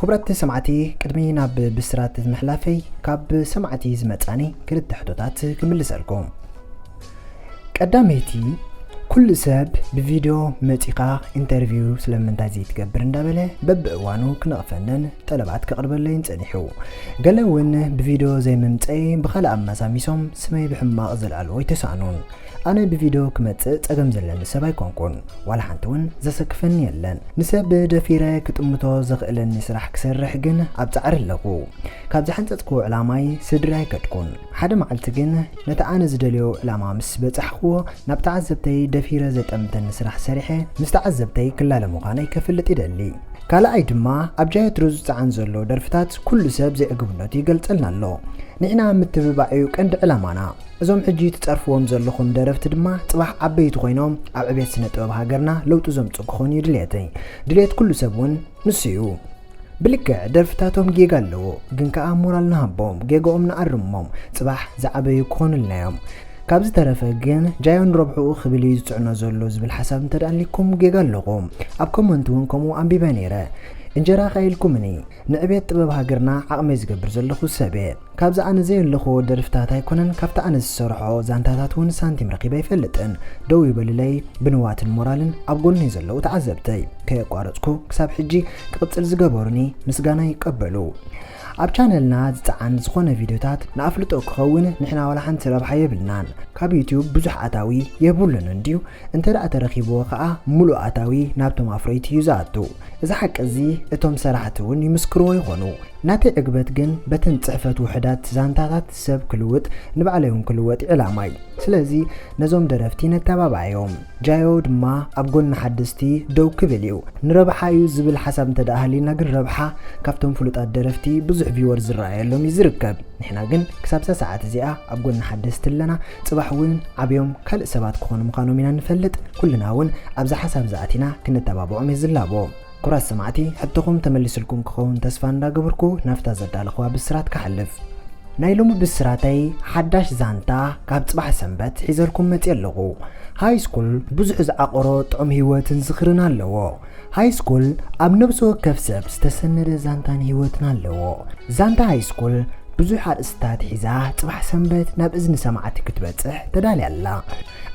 ክቡራት ሰማዕቲ፣ ቅድሚ ናብ ብስራት ምሕላፈይ፣ ካብ ሰማዕቲ ዝመጻኒ ክልተ ሕቶታት ክምልሰልኩም። ቀዳመይቲ፣ ኩሉ ሰብ ብቪድዮ መጺኻ ኢንተርቪው ስለምንታይ ዘይትገብር እንዳበለ በብእዋኑ ክነቕፈንን ጠለባት ከቕርበለይን ጸኒሑ። ገለ እውን ብቪድዮ ዘይምምጸይ ብኻልእ ኣመሳሚሶም ስመይ ብሕማቕ ዘልዓልዎ ኣይተሳእኑን። ኣነ ብቪድዮ ክመጽእ ጸገም ዘለኒ ሰብ ኣይኮንኩን። ዋላ ሓንቲ እውን ዘሰክፈኒ የለን። ንሰብ ደፊረ ክጥምቶ ዘኽእለኒ ስራሕ ክሰርሕ ግን ኣብ ጻዕሪ ኣለኹ። ካብ ዝሓንጸጽክዎ ዕላማይ ስድሪ ኣይከድኩን። ሓደ መዓልቲ ግን ነቲ ኣነ ዝደልዮ ዕላማ ምስ በጻሕክዎ፣ ናብ ተዓዘብተይ ደፊረ ዘጠምተኒ ስራሕ ሰሪሐ ምስ ተዓዘብተይ ክላለ ምዃነይ ከፍልጥ ይደሊ። ካልኣይ ድማ፣ ኣብ ጃዮ ትሩዝ ዝጸዓን ዘሎ ደርፍታት ኩሉ ሰብ ዘይዕግብነቱ ይገልጸልና ኣሎ። ንሕና ምትብባዕ እዩ ቀንዲ ዕላማና። እዞም ሕጂ ትጸርፍዎም ዘለኹም ደረፍቲ ድማ ጽባሕ ዓበይቲ ኮይኖም ኣብ ዕቤት ስነ ጥበብ ሃገርና ለውጢ ዘምጽኡ ክኾኑ እዩ ድልየተይ። ድልየት ኩሉ ሰብ እውን ንሱ እዩ። ብልክዕ ደርፍታቶም ጌጋ ኣለዎ፣ ግን ከኣ ሞራል ንሃቦም፣ ጌጋኦም ንኣርሞም፣ ጽባሕ ዝዓበዩ ክኾኑልና እዮም። ካብ ዝተረፈ ግን ጃዮ ንረብሕኡ ክብል እዩ ዝጽዕኖ ዘሎ ዝብል ሓሳብ እንተደኣ ኣሊኩም ጌጋ ኣለኹም። ኣብ ኮመንት እውን ከምኡ ኣንቢበ ነይረ። እንጀራ ከኣ ኢልኩምኒ። ንዕቤት ጥበብ ሃገርና ዓቕመይ ዝገብር ዘለኹ ሰብ እየ። ካብዚ ኣነ ዘየለኹዎ ደርፍታት ኣይኮነን፣ ካብቲ ኣነ ዝሰርሖ ዛንታታት እውን ሳንቲም ረኺበ ኣይፈልጥን። ደው ይበሉለይ፣ ብንዋትን ሞራልን ኣብ ጎነይ ዘለዉ ተዓዘብተይ። ከየቋረጽኩ ክሳብ ሕጂ ክቕጽል ዝገበሩኒ ምስጋና ይቀበሉ። ኣብ ቻነልና ዝጸዓን ዝኾነ ቪድዮታት ንኣፍልጦ ክኸውን ንሕና ዋላ ሓንቲ ረብሓ የብልናን። ካብ ዩትዩብ ብዙሕ ኣታዊ የብሉን እንድዩ፣ እንተ ደኣ ተረኺብዎ ከኣ ምሉእ ኣታዊ ናብቶም ኣፍረይቲ እዩ ዝኣቱ። እዚ ሓቂ እዚ እቶም ሰራሕቲ እውን ይምስክርዎ ይኾኑ። ናተይ ዕግበት ግን በተን ጽሕፈት ውሑዳት ዛንታታት ሰብ ክልውጥ ንባዕለይ እውን ክልወጥ እዩ ዕላማይ። ስለዚ ነዞም ደረፍቲ ነተባብዓዮም። ጃዮ ድማ ኣብ ጎኒ ሓደስቲ ደው ክብል እዩ። ንረብሓ እዩ ዝብል ሓሳብ እንተ ደኣ ሃልዩና ግን ረብሓ ካብቶም ፍሉጣት ደረፍቲ ብዙሕ ቪወር ዝረኣየሎም እዩ ዝርከብ። ንሕና ግን ክሳብ እዛ ሰዓት እዚኣ ኣብ ጎኒ ሓደስቲ ኣለና። ጽባሕ እውን ዓብዮም ካልእ ሰባት ክኾኑ ምዃኖም ኢና ንፈልጥ። ኩልና እውን ኣብዚ ሓሳብ ዝኣቲና ክንተባብዖም የዝላቦ። ክቡራት ሰማዕቲ፣ ሕቶኹም ተመሊስልኩም ክኸውን ተስፋ እንዳገበርኩ ናብታ ዘዳለኽዋ ብስራት ክሓልፍ። ናይ ሎሚ ብስራተይ ሓዳሽ ዛንታ ካብ ጽባሕ ሰንበት ሒዘልኩም መጽየ ኣለኹ። ሃይ ስኩል ብዙሕ ዝዓቆሮ ጥዑም ህይወትን ዝኽርን ኣለዎ። ሃይ ስኩል ኣብ ነብሲ ወከፍ ሰብ ዝተሰነደ ዛንታን ህይወትን ኣለዎ። ዛንታ ሃይ ስኩል ብዙሕ ኣርእስትታት ሒዛ ጽባሕ ሰንበት ናብ እዝኒ ሰማዕቲ ክትበጽሕ ተዳልያ ኣላ።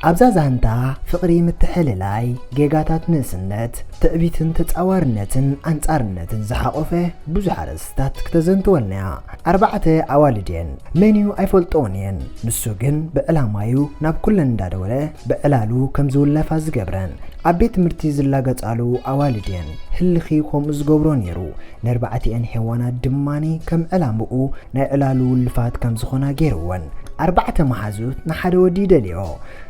ኣብዛ ዛንታ ፍቕሪ፣ ምትሕልላይ፣ ጌጋታት ንእስነት፣ ትዕቢትን ተጻዋርነትን ኣንጻርነትን ዝሓቖፈ ብዙሕ ኣርእስትታት ክተዘንትወልና እያ። ኣርባዕተ ኣዋልድ እየን። መን እዩ ኣይፈልጥኦን እየን። ንሱ ግን ብዕላማ እዩ ናብ ኩለን እንዳደወለ ብዕላሉ ከም ዝውለፋ ዝገብረን። ኣብ ቤት ትምህርቲ ዝላገጻሉ ኣዋልድ እየን። ህልኺ ከምኡ ዝገብሮ ነይሩ። ነርባዕቲኤን ሄዋናት ድማኒ ከም ዕላምኡ ናይ ዕላሉ ውልፋት ከም ዝኾና ገይርወን። ኣርባዕተ መሓዙት ንሓደ ወዲ ይደልዮ።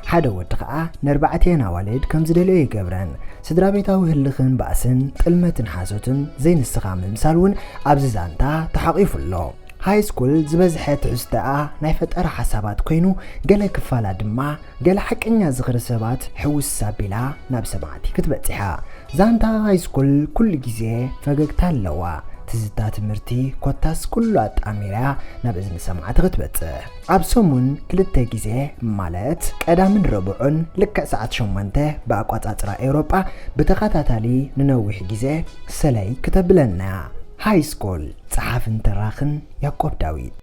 ሓደ ወዲ ኸኣ ነርባዕቲኤን ኣዋልድ ከም ዝደልዮ ይገብረን። ስድራ ቤታዊ ህልኽን ባእስን ጥልመትን ሓሶትን ዘይንስኻ ምምሳል እውን ኣብዚ ዛንታ ተሓቒፉ ኣሎ። ሃይ ስኩል ዝበዝሐ ትሕዝቶኣ ናይ ፈጠራ ሓሳባት ኮይኑ፣ ገለ ክፋላ ድማ ገለ ሓቀኛ ዝኽሪ ሰባት ሕውስ ኣቢላ ናብ ሰማዕቲ ክትበጽሕ እያ። ዛንታ ሃይ ስኩል ኩሉ ግዜ ፈገግታ ኣለዋ። ትዝታ ትምህርቲ ኮታስ ኩሉ ኣጣሚራ ናብ እዝኒ ሰማዕቲ ክትበጽሕ። ኣብ ሰሙን ክልተ ግዜ ማለት ቀዳምን ረቡዕን ልክዕ ሰዓት ሸሞንተ ብኣቋጻጽራ ኤውሮጳ ብተኸታታሊ ንነዊሕ ግዜ ሰለይ ክተብለና እያ። ሃይ ስኩል፣ ጸሓፍን ተራኽን ያዕቆብ ዳዊት።